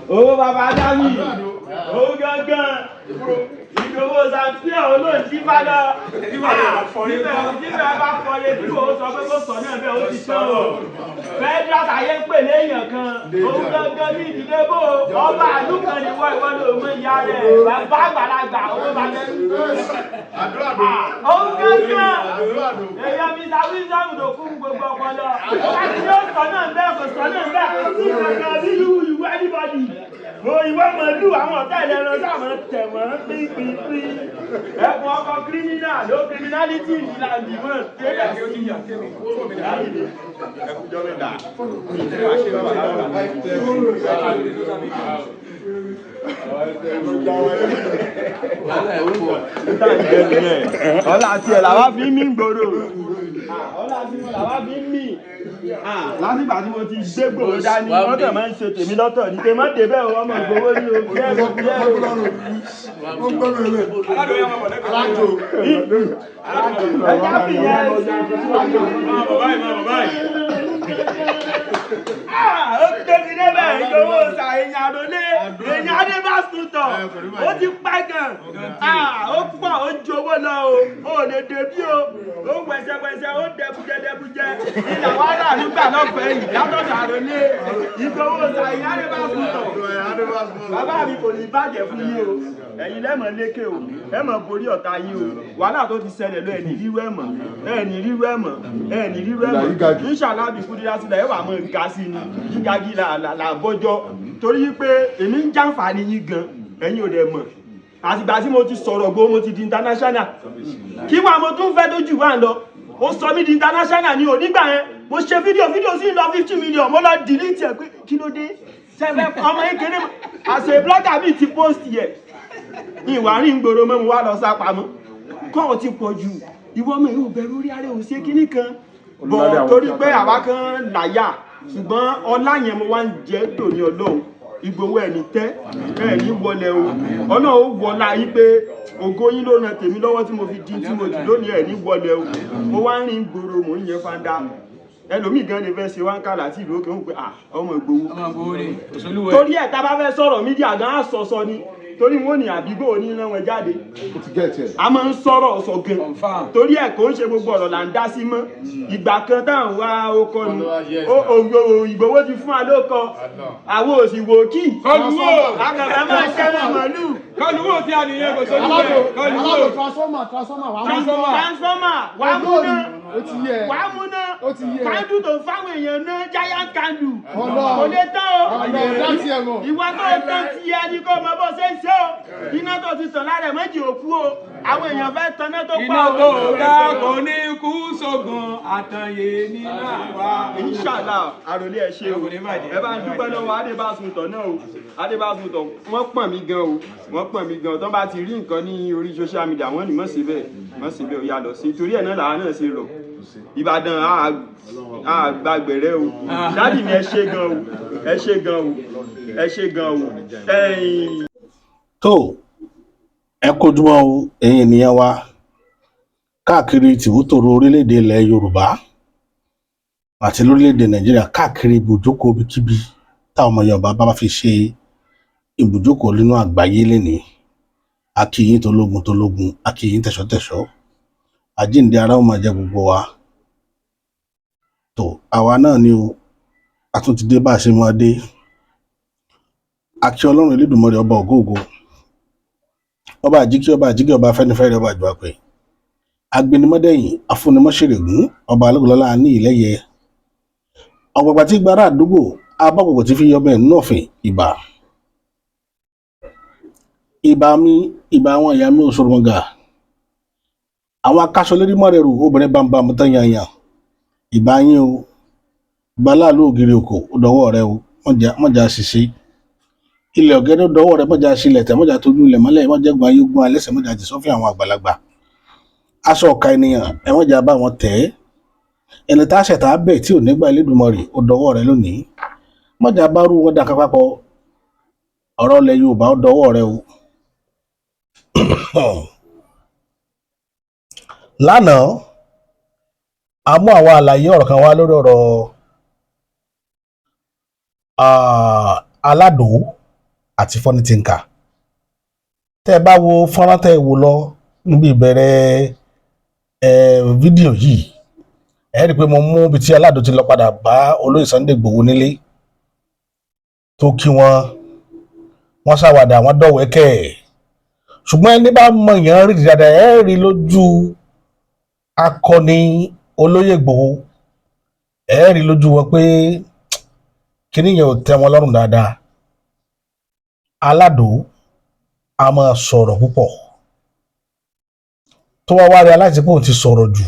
Owó bàbá Dámì, owó gángan, Ìgbòho Sàǹpíọ̀ olóòtí bá lọ. Níbẹ̀ bá fọlé tí kò sọ pé kò sọ náà bẹ́ẹ̀ ó ti tán o. Federal ayé ń pè léèyàn kan, òun gángan ní ìdílé bò ọba àlù kan ní wọ́n ìwọ́n ló mọ ìyá rẹ̀ bàbá àgbàlagbà owó bàbá. Òun gángan èèyàn Mr. Wisdom ló kún gbogbo ọpọlọ. Láti yóò sọ náà bẹ́ẹ̀ kò sọ náà bẹ́ẹ̀ kò sí kankan bí you you anybody. Mo ìwé màálù àwọn ọ̀tá ìlẹ́ran sáà máa tẹ̀ wọ́n pínpínpín. Ẹkùn ọkọ̀ criminal ló criminality ìlànà ìwọ̀n tẹ́lẹ̀ sí. Ẹkùjọ́ mẹ́ta. Ọlá tiẹ̀ làwa fi ń mí gbòòrò. Ọlá tí mo làwa fi ń mí. Látìgbà tí mo ti gbé gbòòrò dání, wọ́n kàn máa ń ṣe tèmi lọ́tọ̀ ní tèmi má débẹ̀ o, ọmọ ìgbowó ní o. Bí ẹ̀rọ ẹja fìyẹn sí. Ó gbé mi débẹ̀ Ìgbòho ṣà èèyàn àròlé èèyàn adébásùtọ̀ ó ti pẹ́ gan. Ó pọ̀ ó ju owó lọ o, ó lè débí o, ó wẹsẹwẹsẹ ó dẹbujẹ dẹbujẹ ìlà wa rà nígbà lọ́fẹ̀ẹ́ yìí látọ̀dọ̀ àròlé Ìgbòho ṣà èèyàn adébásùtọ̀. Bàbá mi kò ní bàjẹ́ fún yín o, ẹ̀yin lẹ́mọ̀ lékè o, ẹ mọ̀ borí ọ̀tá yín o. Wàhálà tó ti ṣẹlẹ̀ lọ ẹ̀ní rírú ẹ̀ mọ̀, ẹ̀ní rírú ẹ̀ mọ̀, ẹ̀ní rírú ẹ̀ mọ̀. Inshallah bí kúndínlá sílẹ̀ ẹ wà mọ̀ ga sí ni gíga gí là bọ́jọ́ torí pé èmi ń jàǹfààní yín gan, ẹ̀yin ò dẹ̀ mọ̀. Àtìgbà tí mo ti sọ̀rọ̀ gbó mo ti di international, kí wàá mo tún fẹ́ tó jù wá lọ. Ó sọ mí di international ní onígbà yẹn. Mo ṣe fídíò, fídíò sí lọ 50 million, mo lọ delete ẹ̀ pé kí ló dé sẹ́fẹ̀ ọmọ yín kéré àṣẹ blogger mi ti post yẹ ìwà rìn gbòòrò mọ́, mo wá lọ sá pamọ́ kọ́ ọ ti pọ̀ jù. Ìwọ ọmọ yìí ò bẹ̀rù orí ara ò ṣe kíní kan bọ̀ torí pé àwa kan láyà, ṣùgbọ́n ọlá yẹn mo wá ń jẹ́ tòní. Ọlọ́run Ìgbòho ẹni tẹ́ ẹni wọlé o, Ọlọ́run ó wọlá yín pé ògo yín ló ràn tèmi lọ́wọ́ tí mo fi di tí mo dì lónìí. Ẹni wọlé o, mo wá ń rìn gbòòrò, mò ń yẹn fanda. Ẹlòmíì gan lè fẹ́ ṣe wá ń kàlà tí ìlú òkè ń pè à ọmọ Ìgbòho. Torí ẹ̀ tá a bá fẹ́ sọ̀rọ̀ media gan á sọ̀sọ ni torí wọn ò ní àbígbò oníran wọn jáde. A máa ń sọ̀rọ̀ sọ gan torí ẹ̀ kò ń ṣe gbogbo ọ̀rọ̀ là ń dá sí mọ́. Ìgbà kan táwọn wá ọkọ nu Ìgbòho ti fún wa lóko àwọn òsì wò kí akàfẹ́ máa ṣẹ́wọ̀n màálù. Kọlùwò tí a nìyẹn kò sójú rẹ̀. Kọlùwò. Transformer wà á Transformer wà á múná ó ti yẹ wà á múná Ó ti yẹ. Candle tó fáwọn èèyàn ná giant candle Ọlọ́run. kò lè tán o. Ọlọ́run láti ẹ̀ mọ̀. Ìwà tó tán ti yẹ ni kó mọ bó ṣe ń ṣe o. Iná tó ti tàn lára ẹ̀ méjì òkú o, àwọn èèyàn fẹ́ taná tó pọ̀ Iná o. tó dá kò ní kú sógun àtànyè nínú àwa. Inshallah àròlé ẹ ṣe o, ẹ bá ń dúpẹ́ lọ́wọ́ Adébásùntọ̀ náà o. Adébásùntọ̀ wọ́n pọ̀n mí gan o, wọ́n pọ̀n mí gan. Tó bá ti rí nǹkan ní orí social media wọ́n ní mọ̀ sí bẹ́ẹ̀ mọ̀ sí bẹ́ẹ̀ ó yà lọ sí torí ẹ̀ náà làwọn náà ṣe rọ̀ Ìbàdàn àgbàgbẹ̀rẹ̀ o. Daddy mi ẹ ṣe gan o, ẹ ṣe gan o, ẹ ṣe gan o. Ẹ̀yin. Tó ẹ kojúmọ́ o, ẹ̀yin ènìyàn wa káàkiri tìbútòrò orílẹ̀-èdè ilẹ̀ Yorùbá àti lórílẹ̀-èdè Nàìjíríà, káàkiri ibùjókòó ibikíbi táwọn ọmọ Yorùbá bá fi ṣe ibùjókòó nínú àgbáyé lénìí, a kí yín tológun tológun, a kí yín tẹ̀ṣọ́tẹ̀ṣọ́. Àjíǹde ara ó máa jẹ́ gbogbo wa. Tó àwa náà ni o, a tún ti dé bá a ṣe máa dé. A kí Ọlọ́run Elédùmarè, ọba ògóògo, ọba àjíkí, ọba àjíkí, ọba afẹ́nifẹ́re, ọba àjùwàpẹ̀, agbẹnimọ́dẹ̀yìn, afúnimọ́ṣẹ̀rẹ̀gún, ọba alógunlọ́lá ní ìlẹ́yẹ ọ̀gbàgbà tí gbára àdúgbò abọ́gbọ̀gbọ̀ tí fi yọbẹ̀ nínú ọ̀fìn. Ìbà, ìbà mi, ìbà àwọn ìyá mi òṣòròmọgà, àwọn akáṣọlérí mọ́rẹ̀rù obìnrin bámbám tán yanyan, ìbà yín o. Ìbà láàlú ògiri òkò, ó dọwọ́ rẹ o, mọ̀jà ṣiṣẹ́ ilẹ̀ ọ̀gẹ́dẹ́, ó dọwọ́ rẹ, mọ̀jà ṣilẹ̀ tẹ̀, mọ̀jà tójú ilẹ̀ mọ́lẹ̀, mọ̀jà gbọ́n ayé gún alẹ́sẹ̀, mọ̀jà jì sọ́fìn àwọn àgbàlagbà. Aṣọ ọ̀ka ènìyàn ẹ mọ̀jà bá wọn tẹ̀ ẹ́. Ẹni tá a ṣẹ̀ tá a bẹ̀ tí ò nígbà Elédùmarè, ó dọwọ́ rẹ lónìí, mọ̀jà bá rú wọn dàkà papọ̀. Ọ̀rọ̀ ilẹ̀ Yorùbá, ó dọwọ́ rẹ o. Lánàá a mú àwọn àlàyé ọ̀rọ̀ kan wá lórí ọ̀rọ̀ Aládò àti Funny Thinker. Tẹ́ ẹ bá wo fọ́nrán tẹ́ ẹ wò lọ níbi ìbẹ̀rẹ̀ ẹ fídíò yìí, ẹ rí i pé mo mú ibi tí Aládò ti lọ padà bá olóyè Sunday Igboho nílé, tó kí wọn, wọ́n ṣàwàdà, wọ́n dọ̀wẹ́kẹ̀. Ṣùgbọ́n ẹni bá mọ èèyàn rí dáadáa, ẹ rí lójú akọni olóyè Igboho, ẹ rí lójú wọn pé kíní yẹn ò tẹ́ wọn lọ́rùn dáadáa. Aládò a máa sọ̀rọ̀ púpọ̀. Tó wá wá rí aláìsí pé òun ti sọ̀rọ̀ jù,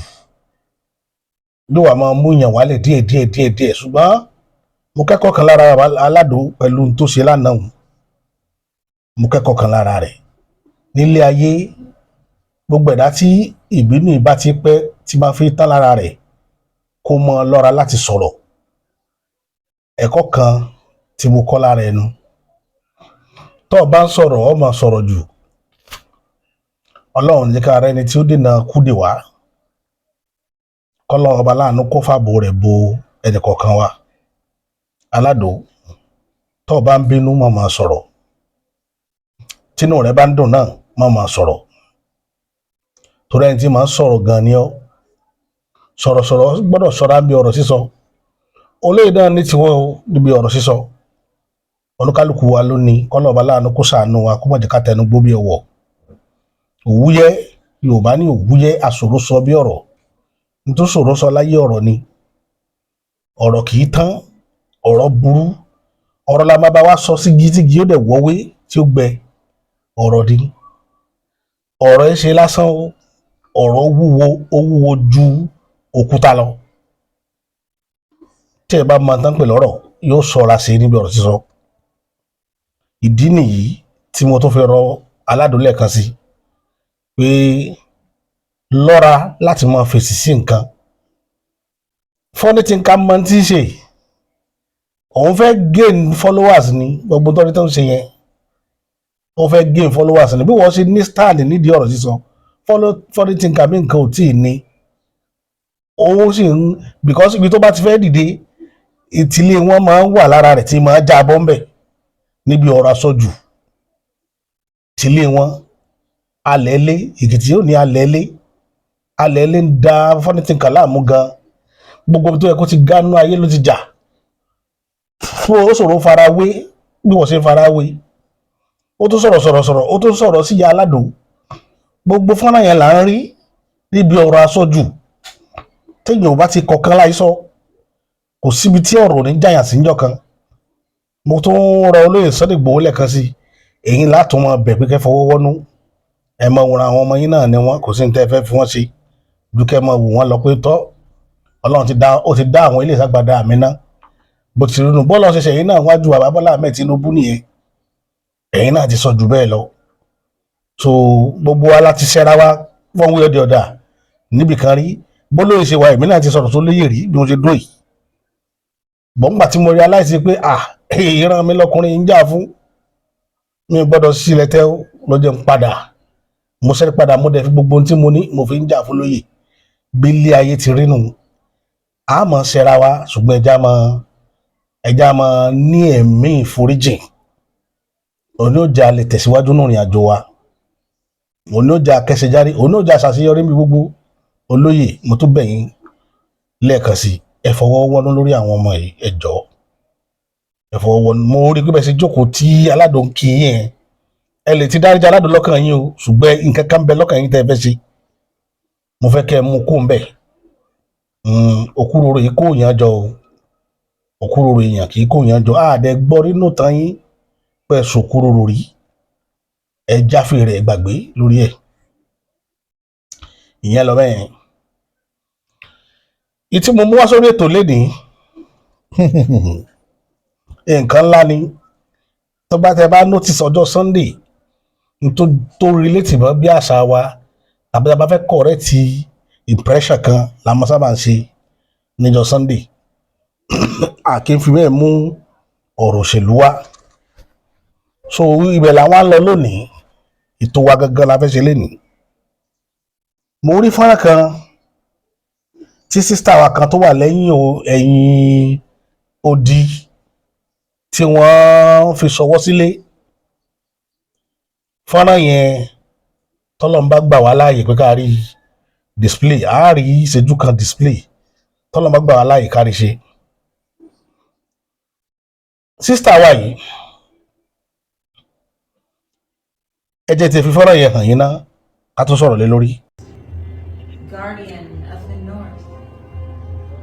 yóò wá máa mú yàn wálẹ̀ díẹ̀ díẹ̀ díẹ̀ díẹ̀. Ṣùgbọ́n mo kẹ́kọ̀ọ́ kan lára Aládò pẹ̀lú ohun tó ṣe lánàá òun. Mo kẹ́kọ̀ọ́ kan lára rẹ̀. Nílé ayé, gbogbo ẹ̀dá tí ìbínú ìbá ti pẹ́ tí máa fi tán lára rẹ̀, kó mọ lọ́ra láti sọ̀rọ̀. Ẹ̀kọ́ kan tí mo kọ́ lára ẹnu, tó o bá ń sọ̀rọ̀, ọ máa sọ̀rọ̀ jù. Ọlọ́run ní ká rẹ́ni tí ó dènà kúdè wá, kọ́lọ́ ọba láàánú kó fàbò rẹ̀ bo ẹnìkọ̀ọ̀kan wa. Aládò, tó o bá ń bínú, má máa sọ̀rọ̀. Tínú rẹ̀ bá ń dùn náà, má máa sọ̀rọ̀, torí ẹni tí máa ń sọ̀rọ̀ gan ni ọ́. Sọ̀rọ̀sọ̀rọ̀ gbọ́dọ̀ ṣọ́ra níbi ọ̀rọ̀ sísọ. Olóyè náà ní tiwọn o níbi ọ̀rọ̀ sísọ. Olúkálùkù wa ló ní. Kọ́lọ́ ọba láàánú kó ṣàánú wa, kó má jẹ́ ká tẹnu gbó bí ọwọ́. Òwúyẹ́, Yorùbá ní òwúyẹ́ àṣòro sọ bí ọ̀rọ̀. Nítorí ṣòro sọ láyé ọ̀rọ̀ ni. Ọ̀rọ̀ kì í tán, ọ̀rọ̀ burú. Ọ̀rọ̀ la máa bá wa sọ sí gítígí, ó dẹ̀ wọ́wé tí ó gbẹ. Ọ̀rọ̀ ni ọ̀rọ̀ ẹ ṣe lásán o. Ọ̀rọ̀ wúwo, ó wúwo ju òkúta lọ. Tí ẹ bá mọ tán pè lọ́rọ̀, yóò ṣọ́ra sí níbi ọ̀rọ̀ sísọ. Ìdí nìyí tí mo tún fi rọ Aládò lẹ́ẹ̀kan sí pé lọ́ra láti máa fèsì sí nǹkan. Funny Thinker mọ tí ń ṣe. Òun fẹ́ gain followers ni. Gbogbo tó ní tó ń ṣe yẹn, ó fẹ́ gain followers ni. Bí wọ́n ṣe ní stand nídìí ọ̀rọ̀ sísọ, Funny Thinker bí nǹkan ò tí ì ní, òun sì ń, because ibi tó bá ti fẹ́ dìde, ìtìlé wọn máa ń wà lára rẹ̀ tí máa já bọ́ ńbẹ̀ níbi ọ̀rọ̀ àsọjù. Tìlé wọn alẹ́lé Èkìtì yóò ní alẹ́lé alẹ́lé ń da Funny Thinker láàmú gan. Gbogbo tó yẹ kó ti gánú ayé ló ti jà fún. Ó ṣòro fara wé bí wọ́n ṣe ń fara wé. Ó tún sọ̀rọ̀ sọ̀rọ̀ sọ̀rọ̀, ó tún sọ̀rọ̀ sí ìyá Aládò. Gbogbo fọ́nrán yẹn là ń rí níbi ọ̀rọ̀ àsọjù. Téèyàn ò bá ti kọ̀ọ̀kan láì sọ, kò síbi tí ọ̀rọ̀ ní jàyàn sí níjọ́ kan. Mo tún rọ olóyè Sunday Igboho lẹ́ẹ̀kan sí èyí látún máa bẹ̀ pé kẹ́ fọwọ́ wọ́nú, ẹ máa wòran àwọn ọmọ yín náà ni wọ́n. Kò sí ní tẹ́ ẹ fẹ́ fi wọ́n ṣe ju kẹ́ máa wò wọ́n lọ pé tọ́, Ọlọ́run ti dá, ó ti dá àwọn ilé ìsagbada mi ná. Bó ti rí nu, bọ́ọ̀lù ọ̀ṣẹ̀ṣẹ̀ yìí náà wájú bàbá Bọ́lá Ahmed Tinubu nìyẹn. Ẹ̀yin náà ti sọ jù bẹ́ẹ̀ lọ. So gbogbo wa láti ṣẹ́ra wa one way or the other níbì kan rí. Bólóyè ṣe wà, èmi náà ti sọ̀rọ̀ tó lóye rí bí mo ṣe dúró yìí. Bọ́ngbà tí mo realize pé, ah, ìran mi lọkùnrin ń jà fún mi, gbọ́dọ̀ sílẹ̀ tẹ́ ló jẹ́ ń padà. Mo ṣẹ́rí padà, mo dẹ̀ fi gbogbo ohun tí mo ní, mo fi ń jà fún lóye. Bí ilé ayé ti rí nù, a mọ̀ ṣẹra wa, ṣùgbọ́n ẹja mọ̀ ní ẹ̀mí ìforíjìn. Òní ó jà lè tẹ̀síwájú nínú ìrìn àjò wa, òní ó jà kẹsẹ̀járí, òní ó jà ṣàṣeyọrí níbi gbogbo. Olóyè, mo tún bẹ̀ yín lẹ́ẹ̀kan sí, ẹ fọwọ́ wọ́nú lórí àwọn ọmọ yìí. Ẹ jọ̀ọ́, ẹ fọwọ́ wọ́nú. Mo rí pé bẹ́ẹ̀ ṣe jókòó tí Aládùn kì í yẹn, ẹ lè ti dáríjà Aládùn lọ́kàn yín o, ṣùgbọ́n nǹkan kan bẹ lọ́kàn yín tẹ́ ẹ fẹ́ ṣe. Mo fẹ́ kẹ́ ẹ mú kó ń bẹ̀. Òkúròrò yìí kó yàn jọ o. Òkúròrò èèyàn kì í kó yàn jọ. Àdẹ gbọ́ nínú tán yín pé ẹ sòkúròrò rí. Ẹ jáfe rẹ̀ gbàgbé lórí ẹ̀. Ìyẹn lọ bẹ́ẹ̀. Ìtí mo mú wá sórí ètò lénìí, nǹkan ńlá ni. Tó bá tẹ bá notice, ọjọ́ Sunday tó relate mọ́ bí àṣà wa tàbí tá a bá fẹ́ correct impression kan la mọ́ sábà ń ṣe níjọ́ Sunday. A kì í fi bẹ́ẹ̀ mú ọ̀rọ̀ òṣèlú wá. So ibẹ̀ làwọn á lọ lónìí. Ètò wa gangan la fẹ́ ṣe lénìí. Mo rí fọ́nrán kan tí sister wa kan tó wà lẹ́yìn ẹ̀yìn odi tí Tí wọ́n fi ṣọwọ́ sílé fọ́nrán yẹn, tọ́lọ́run bá gbà wá láàyè pé ká rí display, á rí ìṣẹ́jú kan display, tọ́lọ́run bá gbà wá láàyè ká rí ṣe. Sister wa yìí, ẹ jẹ́ ti fi fọ́nrán yẹn hàn yín ná, ká tó sọ̀rọ̀ lé lórí. Guardian of the north,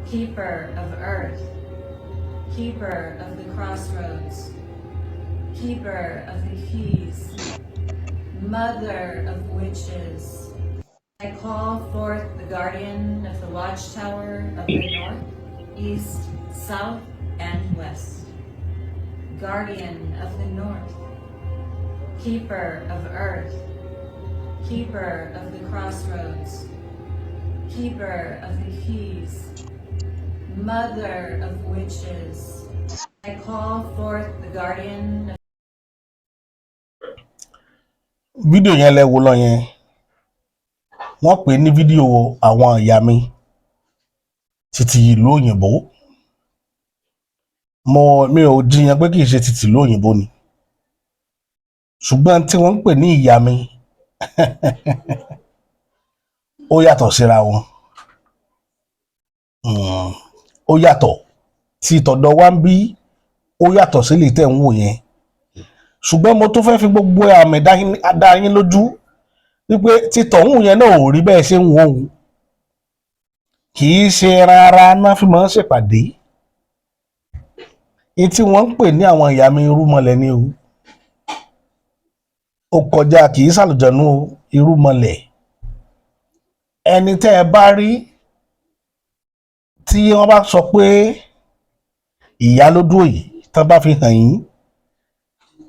keeper of earth, keeper of the crossroads, keeper of the keys, mother of witches. I call forth the guardian of the watchtower of the north, east, south, and west. Guardian of the north, keeper of earth, keeper of the crossroads, keeper of the keys, mother of witches. I call forth the guardian of Fídíò yẹn lẹ wo lọ yẹn, wọ́n pè é ní fídíò àwọn ìyá mi títí ìlú òyìnbó. Mi ò jiyàn pé kì í ṣe títí ìlú òyìnbó ni, ṣùgbọ́n tí wọ́n ń pè ní ìyá mi, ó yàtọ̀ síra wọn. Ó yàtọ̀ tí tọ̀dọ̀ wa ń bí, ó yàtọ̀ sí lè tẹ̀ ń wò yẹn. Ṣùgbọ́n mo tún fẹ́ fi gbogbo àmì dá yín lójú wípé títọ̀hún yẹn náà ò rí bẹ́ẹ̀ ṣe ń wò ó. Kì í ṣe rárá náà fi máa ń ṣèpàdé ní tí wọ́n ń pè ní àwọn ìyá mi. Irúmọlẹ̀ ni o, ó kọjá, kì í ṣàlùjọ̀nú o, irúmọlẹ̀. Ẹni tẹ́ ẹ bá rí tí wọ́n bá sọ pé ìyá ló dúró yìí, tán bá fi hàn yín,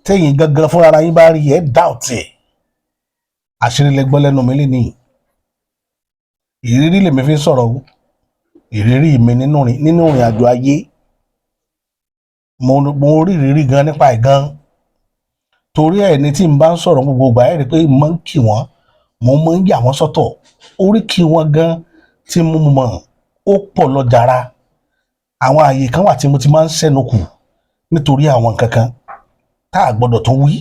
téyìn gangan fúnra ara yín bá rí ẹ doubt ẹ̀. Àṣírí lẹ gbọ́ lẹ́nu mi lénìí. Ìrírí lèmi fi ń sọ̀rọ̀ o, ìrírí mi nínú ìrìn àjò ayé. Mo rí ìrírí gan nípa ẹ̀ gan. Torí ẹ̀ ní tí n bá ń sọ̀rọ̀ gbogbo ìgbà, ẹ̀ rí i pé mo máa ń kì wọ́n, mo máa ń yà wọ́n sọ́tọ̀. Oríkì wọn gan tí mo mọ̀, ó pọ̀ lọ jàrá. Àwọn àyè kan wà tí mo ti máa ń sẹ́nu kù nítorí àwọn nǹkan kan tá a gbọ́dọ̀ tó wí.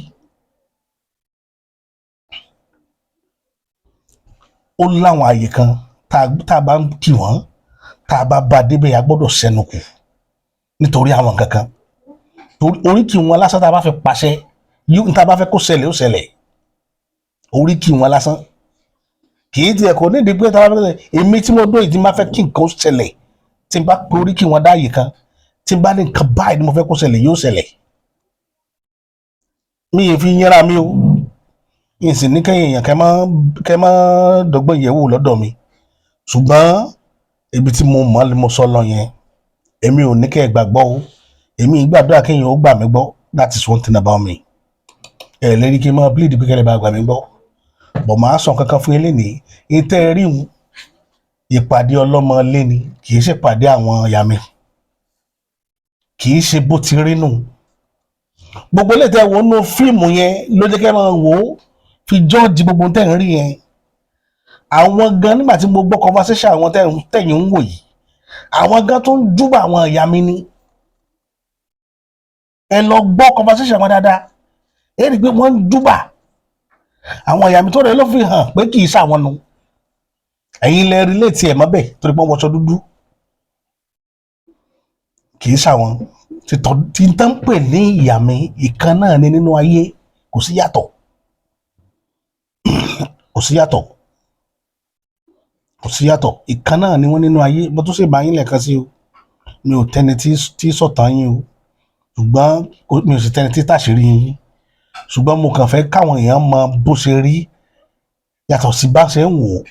Ó láwọn àyè kan tá a bá ń kì wọ́n, tá a bá bá a débẹ̀, a gbọ́dọ̀ sẹ́nu kù nítorí àwọn nǹkan kan. Torí oríkì wọn lásán, tá a bá fi pàṣẹ yóò, tá a bá fẹ́ kó ṣẹlẹ̀, ó ṣẹlẹ̀. Oríkì wọn lásán, kì í tiẹ̀ kò nídìí pé tá a bá fẹ́. Èmi tí mo dó yìí, tí n bá fẹ́ kí nǹkan ó ṣẹlẹ̀, tí n bá pe oríkì wọn dáàyè kan, tí n bá ní nǹkan báyìí ni mo fẹ́ kó ṣẹlẹ̀, yóò ṣẹlẹ̀. Mi ì fi yẹra mi o, n sì ní kẹ́yìn èèyàn kẹ́ má dọ́gbọ́n yẹ̀wò lọ́dọ̀ mi. Ṣùgbọ́n ibi tí mo mọ̀ ni mo sọ lọ yẹn. Èmi ò ní kẹ́ ẹ gbàgbọ́ o, èmi ì gbàdúrà kéèyàn ó gbà mí gbọ́. That is one thing about me. Ẹ lérí kí n máa plead pé kẹ́ ẹ bá gbà mí gbọ́ bọ̀. Máa sọ kankan fún yín lénìí. Ìtẹ́ rí wọn, ìpàdé ọlọ́mọ léni, kì í ṣe ìpàdé àwọn ìyá mi, kì í ṣe bó ti rí nù. Gbogbo ilé tẹ́ wo nínú fíìmù yẹn ló jẹ́ kẹ́ máa wò ó fi jọ́ọ̀jì. Gbogbo tẹ́ ń rí yẹn, àwọn gan, nígbà tí mo gbọ́ conversation àwọn tẹ̀yìn ń wò yìí, àwọn gan tó ń júbà àwọn ìyá mi ni. Ẹ lọ gbọ́ conversation wọn dáadáa, ẹ rí i pé wọ́n ń júbà àwọn ìyá mi tó rẹ̀ ló fi hàn pé kì í ṣàwọn nu. Ẹ̀yin lẹ relate ẹ̀ mọ́bẹ̀ torí pé wọ́n wọṣọ dúdú. Kì í ṣàwọn títọ́ tí n tán pè ní ìyá mi. Ìkan náà ni nínú ayé, kò sí yàtọ̀, kò sí yàtọ̀, kò sí yàtọ̀. Ìkan náà ni wọ́n nínú ayé. Bó tún ṣe bá yín lẹ́ẹ̀kan sí o, mi ò tẹni tí sọ̀tàn yín o, ṣùgbọ́n mi ò sì tẹni tí tàṣírí yín. Ṣùgbọ́n mo kàn fẹ́ káwọn èèyàn mọ bó ṣe rí yàtọ̀ sí bá ṣe ń wò ó.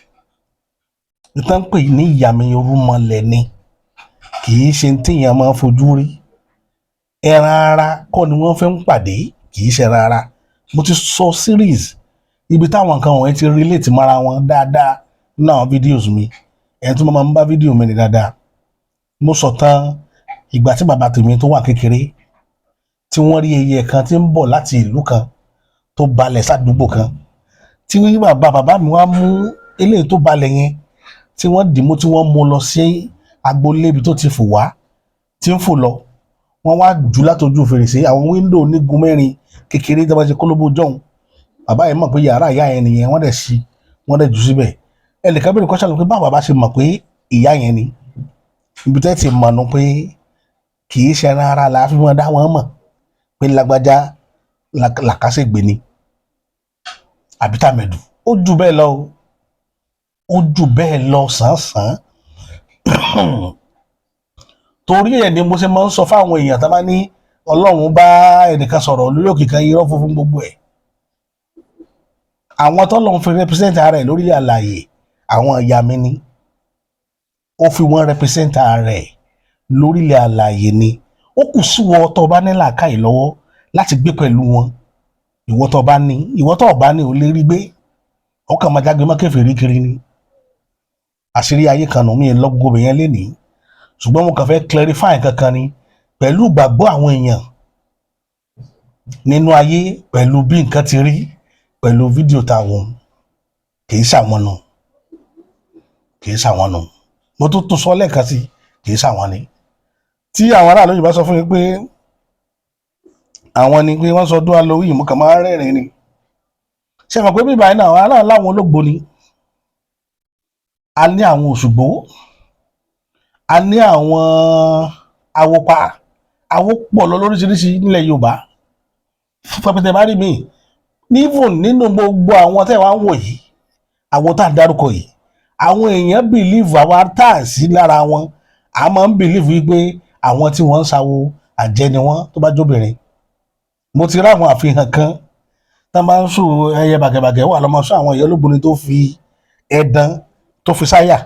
Ìtàn pè ní ìyá mi, irúnmọlẹ̀ ni, kì í ṣe téèyàn máa ń fojú rí. Ẹran ara kọ́ ni wọ́n fẹ́ ń pàdé, kì í ṣe ẹran ara. Mo ti sọ series ibi táwọn nǹkan wọ̀nyí ti relate mọ́ra wọn dáadáa nínú àwọn videos mi. Ẹni tí mo máa ń bá fídíò mi ní dáadáa, mo sọ tán ìgbà tí bàbá tèmi tó wà kékeré, tí wọ́n rí ẹyẹ kan tí ń bọ̀ láti ìlú kan tó balẹ̀ sádùúgbò kan, tí bàbá bàbá mi wá mú eléyìí tó balẹ̀ yẹn, tí wọ́n dì mú, tí wọ́n mú lọ sí agboolé ibi tó ti fò wá, tí ń fò lọ. Wọ́n wá jù látọjú fèrèsé, àwọn window onígun mẹ́rin kékeré tó bá ṣe kólóbó jọ̀hún. Bàbá yẹn mọ̀ pé yàrá ìyá yẹn nìyẹn. Wọ́n dẹ̀ sí, wọ́n dẹ̀ jù síbẹ̀. Ẹnìkan bẹ̀rẹ̀ kọ́ṣà lọ pé báwo bàbá ṣe mọ̀ pé ìyá yẹn ni. Ibi tẹ́ ti mọ̀ nù pé kì í ṣe ẹran ara la fi mọ́ dá wọn mọ̀ pé lágbájá làkàṣègbè ni àbí tàmẹ̀dù. Ó jù bẹ́ẹ̀ lọ o, ó jù bẹ́ẹ̀ lọ sàn-án. Torí ẹ̀ ni mo ṣe máa ń sọ fáwọn èèyàn tá bá ní Ọlọ́run bá ẹnìkan sọ̀rọ̀ lórí òkè kan, irọ́ funfun gbogbo ẹ̀. Àwọn tọ́lọ́run fi represent ara ẹ̀ lórílẹ̀ àlàyé, àwọn ìyá mi ni ó fi wọ́n represent ara ẹ̀ lórílẹ̀ àlàyé ni. Ó kù sí wọ tó bá ní làákàyè lọ́wọ́ láti gbé pẹ̀lú wọn. Ìwọ tó bá ní, ìwọ tó bá ní ò lè rí gbé, ọkàn máa jágbe mọ́ kèfèrí kiri ni. Àṣírí ayé kan nù mí lọ́gbọ̀gbọ̀ yẹn lénìí, ṣùgbọ́n mo kàn fẹ́ clarify kankan ni pẹ̀lú ìgbàgbọ́ àwọn èèyàn nínú ayé, pẹ̀lú bí nǹkan ti rí pẹ̀lú fídíò táwọn. Kì í ṣàwọn nù, kì í ṣàwọn nù. Mo tún tún sọ lẹ́ẹ̀kan sí, kì í ṣàwọn ni. Tí àwọn aráàlú yìí bá sọ fún mi pé àwọn ni, pé wọ́n sọ ọdún Halloween, mo kàn máa ń rẹ́rìn-ín ni. Ṣe mọ̀ pé bíbá yìí náà, àwọn aráàlú láwọn olóògbé ni. A ní àwọn Òṣùgbó, a ní àwọn awopa, awo pọ̀ lọ lóríṣiríṣi nílẹ̀ Yorùbá pẹpẹtẹ. Bá rí mi nífò nínú gbogbo àwọn tẹ́ wàá ń wò yìí, àwọn tá à ń dárúkọ yìí, àwọn èèyàn believe, àwa tá à sí lára wọn, a máa ń believe wípé àwọn tí wọ́n ń sawo, àjẹ́ ni wọ́n. Tó bá jóbìnrin, mo ti rí àwọn àfihàn kan tá máa ń sùn ẹyẹ bàgẹ̀bàgẹ̀ wà lọ́mọ sọ àwọn ìyá ológbòni tó fi ẹ̀dán tó fi sáyà.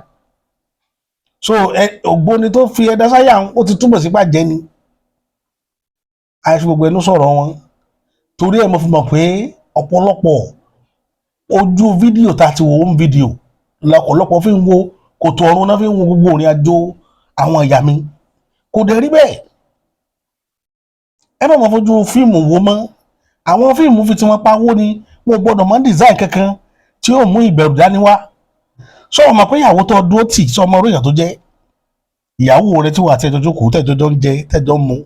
So ògbóni tó fi ẹ̀dán sáyà, ó ti túbọ̀ sí pàjẹ́ ni. Àìfi gbogbo ẹnu sọ̀rọ̀ wọn. Torí ẹ̀ mo fi mọ̀ pé ọ̀pọ̀lọpọ̀ ojú fídíò tá a ti wò ó ń fídíò lọ́pọ̀lọpọ̀ fi ń wo kòtò ọ̀run náà, fi ń wo gbogbo ìrìn àjò àwọn ìyá mi. Kò dẹ̀ rí bẹ́ẹ̀. Ẹ má máa fojú fíìmù wo mọ́. Àwọn fíìmù fi tiwọn pawó ni. Wọn ò gbọ́dọ̀ mọ́ design kankan tí yóò mú ìbẹ̀rù dání wá. Sọ ọmọ pé ìyàwó tó dúró tì, sọ ọmọ orí èèyàn tó jẹ́ ìyàwó rẹ tí wà tẹ́jọ́ jókòó, tẹ́jọ́ ń jẹ, tẹ́jọ́ ń mu,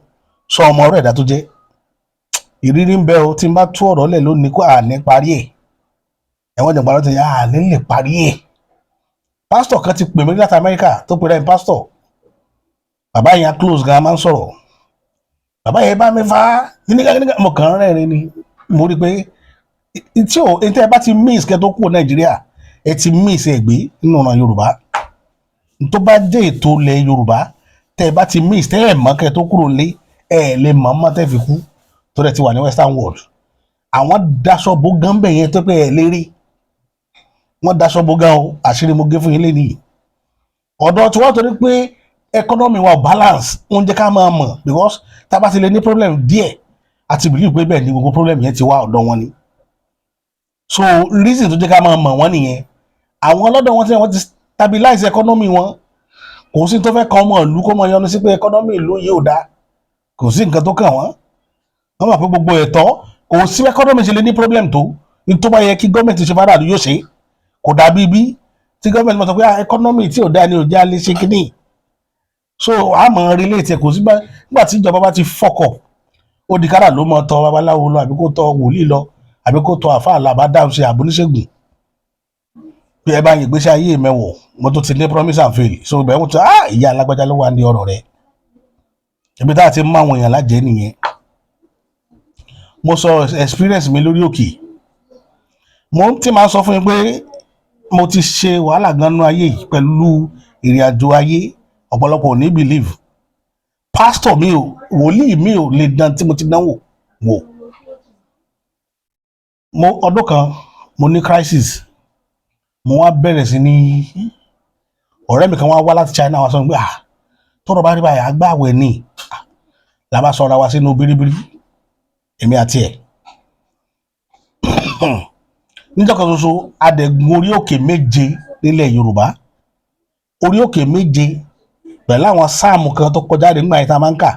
sọ ọmọ ọ̀rọ̀ ẹ̀dá tó jẹ́. Ìrírí ń bẹ o. Tí n bá tú ọ̀rọ̀ lẹ̀ lónìí, kó àní parí ẹ̀. Ẹ̀wọ̀n jẹ̀gbọ́n lọ́tẹ̀ àní lè parí ẹ̀. Pásítọ̀ kan ti pè mí láti Amẹ́ríkà tó pè rẹ̀ ní pásítọ̀. Bàbá yẹn close gan, máa ń sọ̀rọ̀. Bàbá yẹn bá mi fa nígbà nígbà, mo kàn ń rẹ́rìn ni. Mo rí i pé tí o tẹ́ ẹ bá ti miss kẹ́ tó kúrò Nàìjíríà, ẹ ti miss ẹ gbé nínú ọ̀nà Yorùbá. Tó bá jẹ́ ètò ilẹ̀ Yorùbá tẹ́ ẹ bá ti miss, tẹ́ ẹ mọ̀ kẹ́ tó kúrò lé, ẹ lè mọ̀ mọ́ tẹ́ fi kú tó dẹ̀ ti wà ní western world. Àwọn daṣọ bó gan bẹ̀ yẹn tó pé ẹ lérí, wọ́n daṣọ bó gan o. Àṣírí mo gé fún yín lénìí. Ọ̀dọ̀ tí wọ́n, torí pé economy wa balance, ó ń jẹ́ ká máa mọ̀, because tá a bá ti lè ní problem díẹ̀, àti believe pé bẹ́ẹ̀ ni gbogbo problem yẹn ti wá, ọ̀dọ̀ wọn ni. So reason tó jẹ́ ká máa mọ̀ wọ́n nìyẹn. Àwọn ọlọ́dọ̀ wọn tí wọ́n ti stabilize economy wọn, kò sí tó fẹ́ kan ọmọ ìlú kó mọ yọnu sí pé economy ìlú yìí ò dáa. Kò sí nǹkan tó kàn wọ́n. Wọ́n mọ̀ pé gbogbo ẹ̀tọ́, kò sí economy ṣe lè ní problem tó ní, tó bá yẹ kí gọ́ọ̀mẹ̀ntì ṣe fara yóò ṣe. Kò dàbí bí tí gọ́ọ̀mẹ̀ntì máa sọ pé, ah, economy tí ò dáa ni ò já lè ṣe kínní. So a mọ̀ relate ẹ̀. Kò sí nígbà tí ìjọba bá ti fuck up, ó di kára ló mọ tọ babaláwo lọ, àbí kó tọ wòlíì lọ, àbí kó tọ àfáà lọ, àbá dáhùn ṣe àbóníṣègùn pé ẹ bá yẹ ìgbésí ayé mẹ́wọ̀. Mo tó ti ní promise and fail. So ibẹ̀ wọ́n ti, ah, ìyá alágbájá ló wà ní ọ̀rọ̀ rẹ̀. Ibi tá a ti mú àwọn èèyàn lájẹ́ nìyẹn. Mo sọ experience mi lórí òkè. Mo ti máa sọ fún yín pé mo ti ṣe wàhálà gan nínú ayé yìí pẹ̀lú ìrìn àjò ayé. Ọ̀pọ̀lọpọ̀ ò ní believe. Pásítọ̀ mi ò, wòlíì mi ò lè dán tí mo ti dánwò wò. Mo ọdún kan, mo ní crisis. Mo wá bẹ̀rẹ̀ sí ní, ọ̀rẹ́ mi kan wá wá láti China, wá sọ pé, ah, tọ́rọ̀ bá rí báyìí, agbáwẹ̀ ni. Ah, la bá sọra wa sínú bíríbírí, èmi àti ẹ̀, níjọ́ kan ṣoṣo. Adẹ̀gùn orí òkè méje nílẹ̀ Yorùbá, orí òkè méje, pẹ̀lú àwọn sáàmù kan tó kọjá rẹ̀ nígbà yẹn tá a máa ń kà,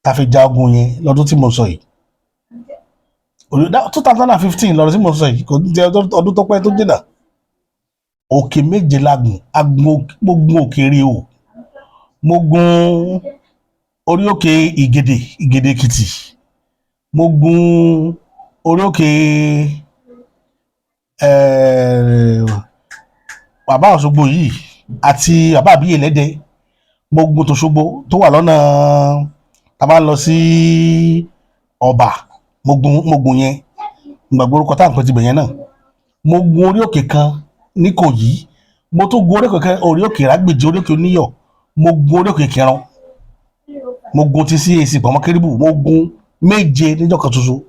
tá a fi ja ogun yẹn lọ́dún tí mo sọ yìí, 2015. Lọ́dún tí mo sọ yìí kò ní jẹ́ ọdún tó pẹ́ tó jìnnà. Òkè méje la gùn. Mo gun òkè rí o, mo gun Orí òkè Ìgèdè, Ìgèdè Èkìtì. Mo gun orí òkè bàbá Òṣogbo yìí àti bàbá àbíyè lẹ́dẹ. Mo gun tÒṣogbo tó wà lọ́nà tá a bá ń lọ sí Ọ̀bà. Mo gun yẹn, gbàgbé orúkọ tá à ń pè tibẹ̀ yẹn náà. Mo gun orí òkè kan n'Íkòyí. Mo tún gun orí òkè kan, orí òkè Ìrágbèjì, orí òkè Oníyọ̀. Mo gun orí òkè Kẹran. Mo gun ti CAC pọ̀mọ́ kérúbù. Mo gun méje níjọ́ kan ṣoṣo.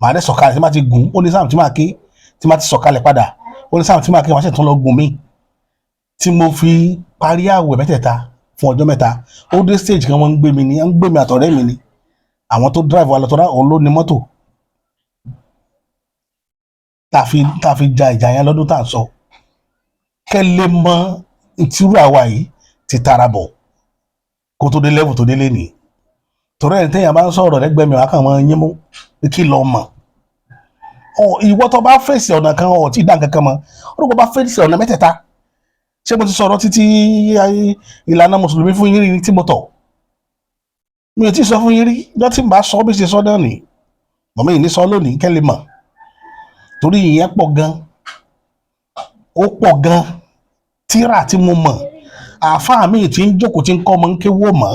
Màá dẹ̀ sọ̀kalẹ̀. Tí màá ti gùn, ó ní sáàmù tí màá ké. Tí màá ti sọ̀kalẹ̀ padà, ó ní sáàmù tí màá ké. Màá sì tún lọ gùn mí tí mo fi parí àwẹ̀ mẹ́tẹ̀ẹ̀ta fún ọjọ́ 3. Ó dé stage kan, wọ́n ń gbé mi ní, ń gbé mi àtọ̀rẹ́ mi ni. Àwọn tó drive wa lọ, tọ́ra òun ló ní mọ́tò tá a fi ja ìjà yẹn lọ́dún tá à ń sọ. Kẹ́ lè mọ ìtírú àwa yìí ti tara bọ̀ kó tó dé level tó délé nìyí. Torí ẹni téèyàn bá ń sọ̀rọ̀ lẹ́gbẹ̀ẹ́ mi, wàá kàn máa yín mú pé kí lọ mọ̀ ọ. Ìwọ tó bá fèsì ọ̀nà kan, ọ̀ tí ì dá nǹkan kan mọ̀. Ó dùn kó bá fèsì ọ̀nà mẹ́tẹ̀ẹ̀ta. Ṣé mo ti sọ̀rọ̀ títí ìlànà mùsùlùmí fún yín rí tí mo tọ̀? Mi ò tí ì sọ fún yín rí. Ìjọ tí n bá sọ bí ṣe sọ náà nì mọ̀mí yìí ní sọ lónìí, kẹ́ lè mọ̀, torí ìyẹn pọ̀ gan, ó pọ̀ gan. Tíra tí mo mọ̀, àáfàá mi tí ń jókòó tí ń kọ́ ọmọ ń kéwò mọ́.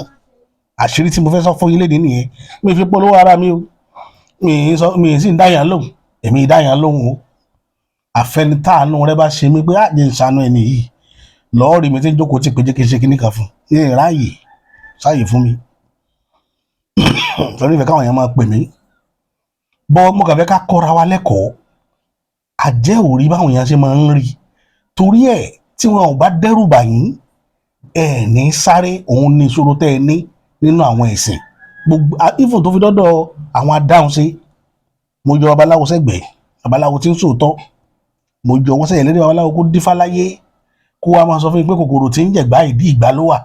Àṣírí tí mo fẹ́ sọ fún yín léde nìyẹn. Mi fi polówó ara mi o. Mi ì sọ, mi ì sì ń dáyàn lóhùn. Èmi ì dáyàn lóhùn o. Àfẹnitáànú rẹ bá ṣe mí pé àjẹ́ ìṣàánú ẹni yìí lọ́ọ̀rì mi tí ń jókòó tí pé jẹ́ kí n ṣe kíní kan fún ní ìráàyè sáàyè fún mi, torí ìfẹ́ káwọn èèyàn máa pè mí bọ́. Mo kàn fẹ́ ká kọ́ra wa lẹ́kọ̀ọ́. Àjẹ́ ò rí báwọn èèyàn ṣe máa ń rí. Torí ẹ̀, tí wọn ò bá dẹ́rù bà yín, ẹ̀ ní sáré. Òun ní ìṣòro tẹ́ ẹ ní nínú àwọn ẹ̀sìn gbogbo, even tó fi dọ́dọ̀ àwọn adáhunṣe. Mo yọ babaláwo sẹ́gbẹ̀ẹ́, babaláwo tí ń sòótọ́, mo yọ wọ́n sẹ́yìn lédè. Babaláwo kó dífá láyé, kó wá máa sọ fún mi pé kòkòrò tí ń jẹ̀gbá, ìdí ìgbà ló wà.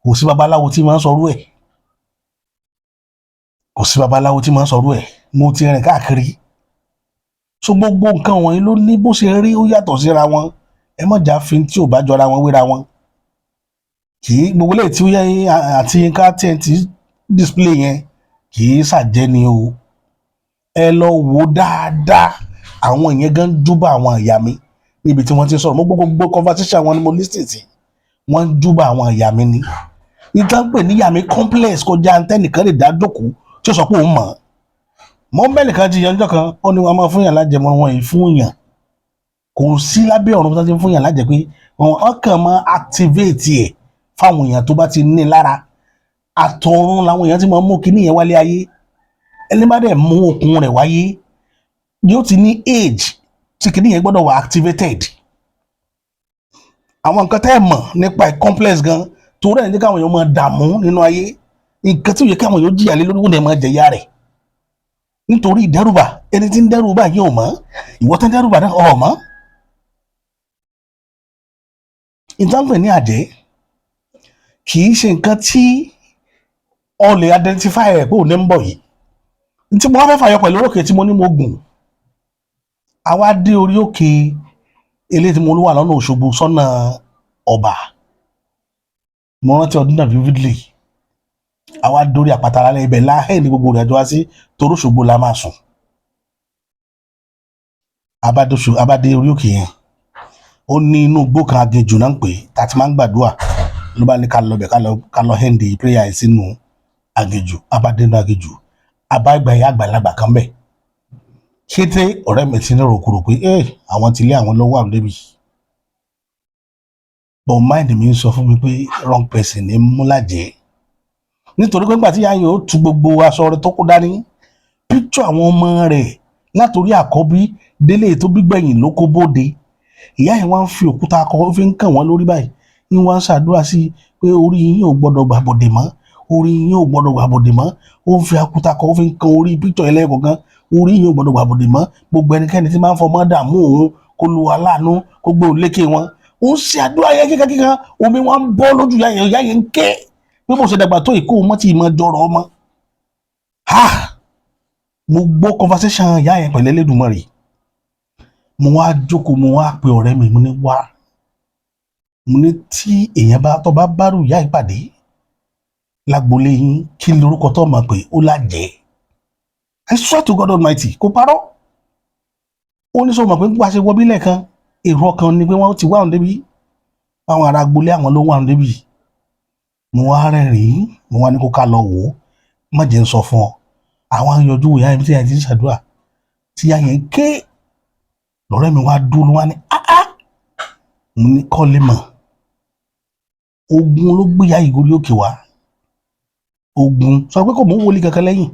Kò sí babaláwo tí máa ń sọrú ẹ̀. Kò sí babaláwo tí máa ń sọrú ẹ̀. Mo ti rìn káàkiri. So gbogbo nǹkan wọ̀nyí ló ní bó ṣe rí, ó yàtọ̀ síra wọn. Ẹ má jà fi tí ò bá jọra wọn wéra wọn. Kì í gbogbo eléyìí tí ó yẹ àti Yínká TNT display yẹn, kì í ṣàjẹ́ ni o. Ẹ lọ wò dáadáa. Àwọn ìyẹn gan júbà àwọn ìyá mi níbi tí wọ́n ti sọ̀rọ̀. Mo gbọ́ gbogbo conversation wọn ni mo listen sí. Wọ́n ń júbà àwọn ìyá mi ni. Ìtàn pè ní ìyá mi complex kọjá ntẹ́nìkan lè dá jókòó tí ó sọ pé òun mọ̀ ọ́. Mọ bẹ́ẹ̀ nìkan ti yanjọ́ kan, ó ní wọn máa fún yàn lájẹmọ́. Wọn yìí fún yàn, kò sí lábẹ́ ọ̀run tó ti ń fún yàn lájẹ pé wọn kàn máa activate ẹ̀ fáwọn èèyàn tó bá ti ní lára. Àtọ̀run làwọn èèyàn ti máa mú kíní yẹn wálé ayé. Ẹni bá dẹ̀ mú okun rẹ̀ wáyé, yóò ti ní age tí kíní yẹn gbọ́dọ̀ wà activated. Àwọn nǹkan tẹ́ ẹ̀ mọ̀ nípa ẹ̀ complex gan. Torí ẹ̀ ní káwọn èèyàn máa dààmú nínú ayé. Nǹkan tí ó yẹ káwọn èèyàn jìyà lé lórí, wọ́n dẹ̀ máa jẹ̀yà rẹ̀ nítorí ìdẹ́rùbà. Ẹni tí ń dẹ́rùbà yìí ò mọ̀, ìwọ tó ń dẹ́rùbà náà ọ̀ mọ̀. Ìtànpẹ̀ ní àjẹ́ kì í ṣe nǹkan tí ọ lè identify ẹ̀ pé òun ní ń bọ̀ yìí. Tí mo wá fẹ́ fàyọ pẹ̀lú òkè tí mo ní mo gùn, àwa dé orí òkè eléyìí tí mo ló wà lọ́nà Òṣogbo sọ́nà Ọ̀bà. Mo rántí ọdún náà vividly. Àwa dórí àpáta lálẹ́ ibẹ̀ láhẹ́ ní gbogbo ìrìnàjò wá sí, torí Òṣogbo la máa sùn. Abádé orí òkè yẹn, ó ní inú igbó kan, aginjù náà ń pè é, tá a ti máa ń gbàdúrà. Ló bá ní ká lọ bẹ̀, ká lọ end prayer yẹn sínú aginjù. Abádé inú aginjù, abágbà yẹn, àgbàlagbà kan bẹ̀. Kété ọ̀rẹ́ mi ti ní rògbòrò pé ẹ àwọn ti lé àwọn lọ́wọ́ àwọn débi, but mind mi ń sọ fún mi pé wrong person ní múlájẹ́, nítorí pé nígbà tí ìyá yẹn ó tu gbogbo aṣọ rẹ̀ tó kó dání, picture àwọn ọmọ rẹ̀ látòrí àkọ́bí délé tó bí gbẹ̀yìn ló kó bóde. Ìyá yẹn wá ń fi òkúta akọ, ó fi ń kàn wọ́n lórí báyìí, ní wọ́n ń ṣàdúrà sí i pé orí yín ò gbọ́dọ̀ gbàbọ̀dè mọ́, orí yín ò gbọ́dọ̀ gbàbọ̀dè mọ́. Ó ń fi òkúta akọ, ó fi ń kan orí picture ẹlẹ́ẹ̀kọ̀kan. Orí yín ò gbọ́dọ̀ gbàbọ̀dè mọ́. Gbogbo ẹnikẹ́ni tí máa ń fọmọ́ dààmú òun, kó lu aláàánú kó gbé òun lékè wọn. Ó ń ṣe àdúrà yẹn kíkankíkan, omi wọn ń bọ́ lójú ìyá yẹn. Ìyá yẹn ń ké pé bó ṣe dàgbà tó ìkó mọ́ tí ì mọ́ jọrọ̀ ọmọ. Ha, mo gbọ́ conversation ìyá yẹn pẹ̀lú Elédùmarè. Mo wá jókòó, mo wá pe ọ̀rẹ́ mi. Mo ní wá, mo ní tí èèyàn bá tó bá bárù ìyá ìpàdé Lágbolé yín, kí lorúkọ tó mọ̀ pé ó lájẹ́? I swear to God Almighty, kò parọ́. Ó ní sọ mọ̀ pé bá a ṣe wọ bílẹ̀ kan, èrò ọkàn ni pé wọ́n ti wá òun débi, àwọn ará agbolé àwọn ló wà òun débi. Mo wá rẹ́rìn-ín, mo wá ní kó ká lọ wò ó. Má jẹ́ ń sọ fún ọ, àwọn yọjú ìyá yẹn tí yẹn ti ń ṣàdúrà, tí ìyá yẹn ké. Lọ́rẹ́ mi wá dúró, ló wá ní, "Áá." Mo ní kọ́ lè mọ̀, ogun ló gbé ìyá yìí gorí òkè wá. Ogun sọ pé kò mú wòlíì kankan lẹ́yìn,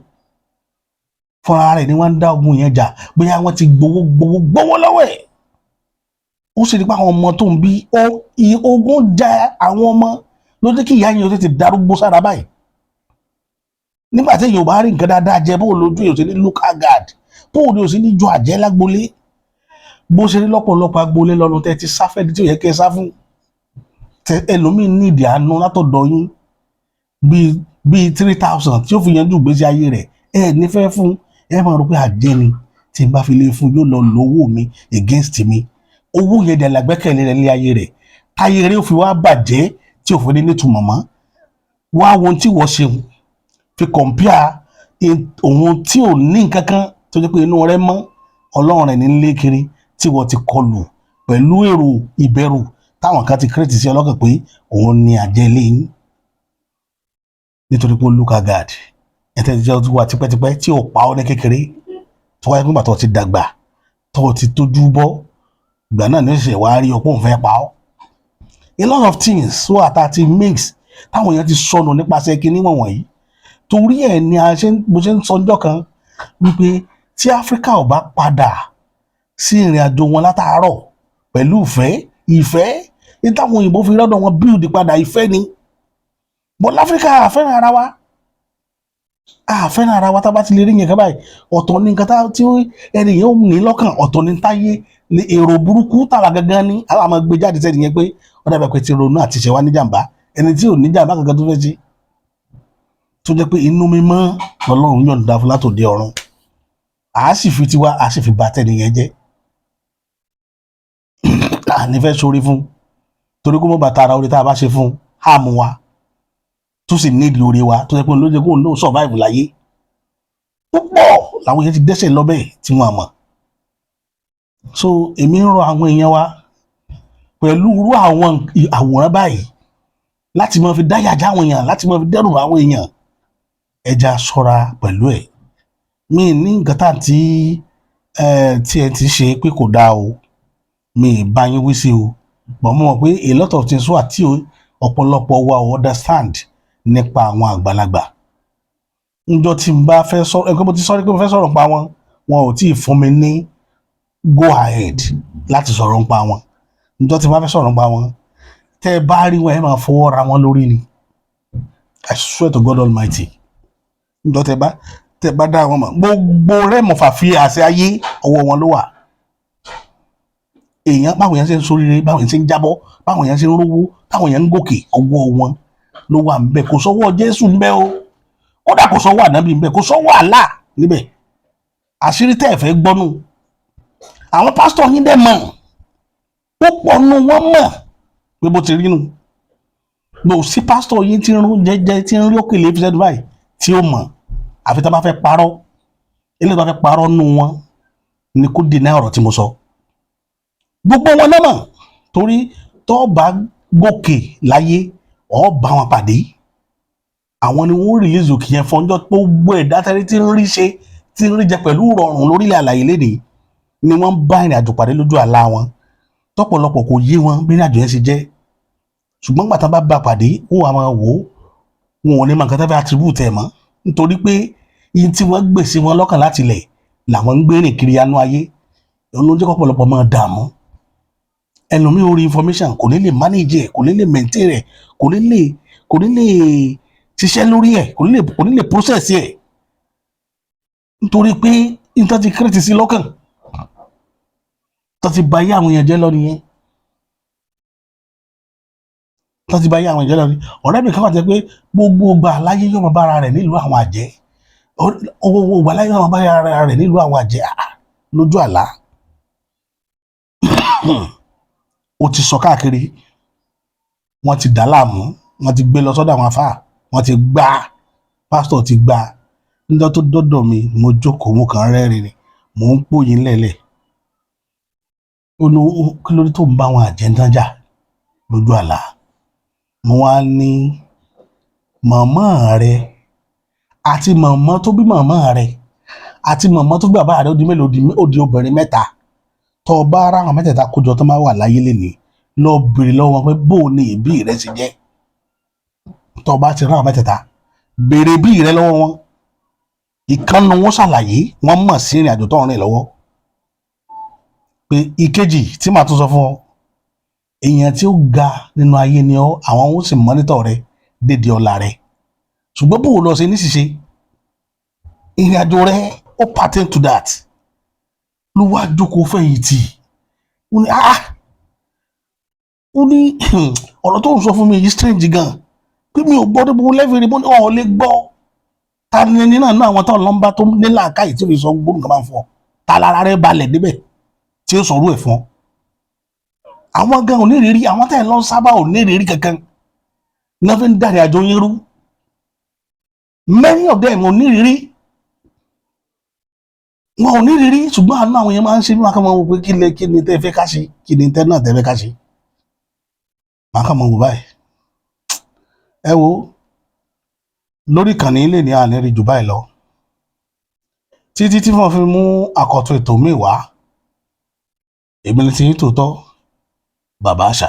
fúnra rẹ̀ ni wọ́n ń dá ogun yẹn jà. Bóyá wọ́n ti gbowó gbowó gbowó lọ́wọ́ ẹ̀, ó sì rí pé àwọn ọmọ tó ń bí ó ogun ja àwọn ọmọ ló jẹ́ kí ìyá yẹn ó tètè darúgbó sára báyìí. Nígbà tí èèyàn ò bá rí nǹkan dáadáa jẹ, bó lójú èèyàn ò sí ní local guard, bó ní ò sí ní jọ àjẹ́ lágbolé, bó ṣe rí lọ́pọ̀lọpọ̀ agbolé lọ́nu tẹ́ ti sáfẹ́ tí ò yẹ kẹ́ ẹ sá fún tẹ. Ẹlòmíín ní ìdí àánú látọ̀dọ̀ yín bíi 3,000 tí ó fi yanjú ìgbésí ayé rẹ̀, ẹ nífẹ̀ẹ́ fún ẹ máa rò pé àjẹ́ ni. Tí n bá fi lè fún, yóò lọ lówó mi against mi. Owó yẹn dẹ̀ lágbẹ́kẹ̀lé rẹ̀ lé ayé rẹ̀, táyé rẹ̀ ó fi wá bàjẹ́, tí ò fi ní nítumọ̀ mọ́. Wá wo ohun tí wọ́n ṣe fi compare òun tí ò ní nǹkan kan, tó jẹ́ pé inú rẹ̀ mọ́, Ọlọ́run rẹ̀ ní lé kiri, tí wọ́n ti kọlù pẹ̀lú èrò ìbẹ̀rù táwọn kan ti create sí ọlọ́kàn pé òun ni àjẹlé yín, nítorí pé ó look guard ẹ̀tẹ́ ti jẹ́ wà tipẹ́tipẹ́ tí ò pa ọ́ ní kékeré, tó wáyé pé tó ti dàgbà, tó ti tójú bọ́, ìgbà náà ní ṣe wàá rí ọpọ́ òun fẹ́ pa ọ́. A lot of things wà tá a ti mix, táwọn èèyàn ti sọnù nípasẹ̀ kinní wọ̀nyí. Torí ẹ̀ ni a ṣe mo ṣe ń sọ ọjọ́ kan wípé tí Áfíríkà ò bá padà sí ìrìn àjò wọn látàárọ̀ pẹ̀lú ìfẹ́, ìfẹ́ ní táwọn òyìnbó fi rọ́dọ̀ wọn build padà, ìfẹ́ ni. But láfíríkà, àfẹ́ràn ara wa, àfẹ́ràn ara wa. Tá a bá ti lè rí yẹn kan báyìí, ọ̀tọ̀ ní nǹkan tí ẹni yẹn ò ní lọ́kàn, ọ̀tọ̀ ní táyé ní èrò burúkú tàwa gangan ní àwọn àmọ́ gbé jáde sẹ́ni yẹn pé ó dàbẹ̀ pé ti ronú àti ṣe wá níjàmbá. Ẹni tí ò níjàmbá kankan tó fẹ́ ṣe, tó jẹ́ pé inú mímọ́ lọ́lọ́run yọ̀ǹda fún látòde ọ̀run, à á sì fi tiwa, à á sì fi bà tẹ́ni yẹn jẹ́. À ní fẹ́ sórí fún, torí kó mọ́ bàtà ara orí tá a bá ṣe fún hàmù wa, tó sì nídìí orí wa, tó jẹ́ pé ló jẹ́ kó ló survive láyé. Púpọ̀ làwọn yẹn ti dẹ́sẹ̀ lọ bẹ́ẹ̀ tí wọ́n mọ̀. So èmi ń rọ àwọn èèyàn wa pẹ̀lú irú àwọn àwòrán báyìí láti máa fi dáyà já àwọn èèyàn, láti máa fi dẹ́rù bá àwọn èèyàn. Ẹja ṣọ́ra pẹ̀lú ẹ̀. Mi ní nǹkan tá tí ẹ tí ẹ ti ṣe pé kò dáa o, mi ì bá yín wí sí o, but mo mọ̀ pé a lot of things wà tí ọ̀pọ̀lọpọ̀ wa ò understand nípa àwọn àgbàlagbà. Njọ́ tí n bá fẹ́ sọ ẹ pé mo ti sọ pé mo fẹ́ sọ̀rọ̀ nípa wọn, wọn ò tí ì fún mi ní go ahead láti sọ̀rọ̀ nípa wọn. Njọ́ tí n bá fẹ́ sọ̀rọ̀ nípa wọn, tẹ́ ẹ bá rí wọn, ẹ máa fọwọ́ ra wọn lórí ni. I swear to God Almighty, njọ́ tẹ́ bá dá wọn mọ̀, gbogbo rẹ́mọ̀ fàfi àṣẹ ayé, ọwọ́ wọn ló wà. Èèyàn, báwọn èèyàn ṣe ń soríire, báwọn èèyàn ṣe ń jábọ́, báwọn èèyàn ṣe ń rówó, táwọn èèyàn ń gòkè, ọwọ́ wọn ló wà ńbẹ̀. Kò sọ́wọ́ Jésù ńbẹ̀ o, kódà kò sọ́wọ́ ànábì ńbẹ̀, kò sọ́wọ́ àlá níbẹ̀. Àṣírí tẹ́ ẹ̀ fẹ́ gbọ́nù, àwọn pásítọ̀ yín dẹ̀ mọ̀, púpọ̀ nù wọ́n mọ̀ pé bó ti rí nù. Bó sí pásítọ̀ yín tí ń rún jẹ́jẹ́, tí ń rí òkèlè fi sẹ́nu báyìí, tí ó mọ̀, àfi tá a bá fẹ́ parọ́. Eléyìí tó bá fẹ́ parọ́ nù wọn ni kó deny ọ̀rọ̀ tí mo sọ. Gbogbo wọn náà mọ̀, torí tó bá gòkè láyé, ọ̀ bá wọn pàdé. Àwọn ni wọ́n release òkè yẹn fún ọjọ́. Gbogbo ẹ̀dá tẹ́lẹ̀ tí ń rí ṣe, tí ń rí jẹ pẹ̀lú rọrùn lórílẹ̀ àlàyé lénìí ni wọ́n bá ìrìn àjò pàdé lójú àlá wọn. Tọ́pọ̀lọpọ̀ kò yé wọn bí ìrìn àjò yẹn ṣe jẹ́, ṣùgbọ́n gbàtà bá bá pàdé, wọ́n wà máa wò ó, wọn ò ní mọ nǹkan tó fẹ́ attribute ẹ̀ mọ́, nítorí pé ihun tí wọ́n gbèsè wọn lọ́kàn láti lẹ̀ làwọn ń gbé rìn kiri anú ayé. Òun ló jẹ́ kọ́pọ̀lọpọ̀ máa dààmú. Ẹlòmíì ó rí information, kò ní lè manage ẹ̀, kò ní lè maintain ẹ̀, kò ní lè ṣiṣẹ́ lórí ẹ̀, kò ní lè process ẹ̀, nítorí pé nǹkan ti create sí lọ́kàn tó ti ba ayé àwọn èèyàn jẹ́ lọ nìyẹn, tó ti ba ayé àwọn èèyàn jẹ́ lọ nìyẹn. Ọ̀rẹ́ mi kan wà tẹ́ pé gbogbo ìgbà láyé yóò máa bára rẹ̀ nílùú àwọn àjẹ́. Gbogbo ìgbà láyé yóò máa bára rẹ̀ nílùú àwọn àjẹ́. Ah, lójú àlá ó ti sọ káàkiri, wọ́n ti dà á láàmú, wọ́n ti gbé lọ sọ́dọ̀ àwọn afáà. Wọ́n ti gbá pásítọ̀, ti gbá. Níjọ́ tó dọ́dọ̀ mi, mo jókòó, mo kàn ń rẹ́rìn ni, mò ń pòyìn lẹ̀lẹ̀. Ó ní kí ló dé tó ń bá àwọn àjẹ́ jà lójú àlá? Mo wá ní màmá rẹ àti màmá tó bí màmá rẹ àti màmá tó bí bàbá rẹ, ó di mélòó? Ó di obìnrin mẹ́ta. Tó o bá ara àwọn mẹ́tẹ̀ẹ̀ta kójọ, tó máa wà láyé lénìí, lọ bèrè lọ́wọ́ wọn pé bó o ní ìbí rẹ ṣe jẹ́. Tó o bá ti rán àwọn mẹ́tẹ̀ẹ̀ta, béèrè bí rẹ lọ́wọ́ wọn, ìkànnì wọn ṣàlàyé. Wọn mọ̀ sí ìrìn àjò tó ń rìn lọ́wọ́. Pé ìkejì tí màá tún sọ fún ọ, èèyàn tí ó ga nínú ayé ni ọ, àwọn ó sì monitor rẹ dédé ọ̀la rẹ. Ṣùgbọ́n bó o lọ ṣe ní ṣiṣe ìrìn àjò rẹ, ó pertain to that. Ló wá jókòó fẹ̀yìntì, ó ní, "Ah," ó ní, "ọ̀rọ̀ tó ń sọ fún mi yìí strange gan, pé mi ò gbọ́ dé gbogbo lẹ́fẹ̀ẹ́ rí." Mo ní ọ̀ lè gbọ́. Ta ni ẹni náà náà, àwọn tó ń lọ ń bá tó ní làákàyè tí ó fi sọ gbóhùn kan máa ń fọ? Ta lára rẹ balẹ̀ débẹ̀ tí ó sọ̀rọ̀ ẹ̀ fún ọ? Àwọn gan ò ní ìrírí. Àwọn tẹ̀ ń lọ sábà ò ní ìrírí kankan náà fi ń dàrí àjò yín rú. Many of them ò ní ìrírí, wọn ò ní ìrírí. Ṣùgbọ́n àánú àwọn yẹn máa ń ṣe bí wọn kàn máa wò pé kí lẹ, kí ni tẹ́ fẹ́ ká ṣe, kí ni tẹ́ náà tẹ́ fẹ́ ká ṣe. Màá kàn máa wò báyìí. Ẹ wo lórí ìkànnì ilé ní àní rí jù báyìí lọ títí tí wọ́n fi mú àkọ́tún ètò míì wá. Èmi ni ti yín tòótọ́, Bàbá Àṣà.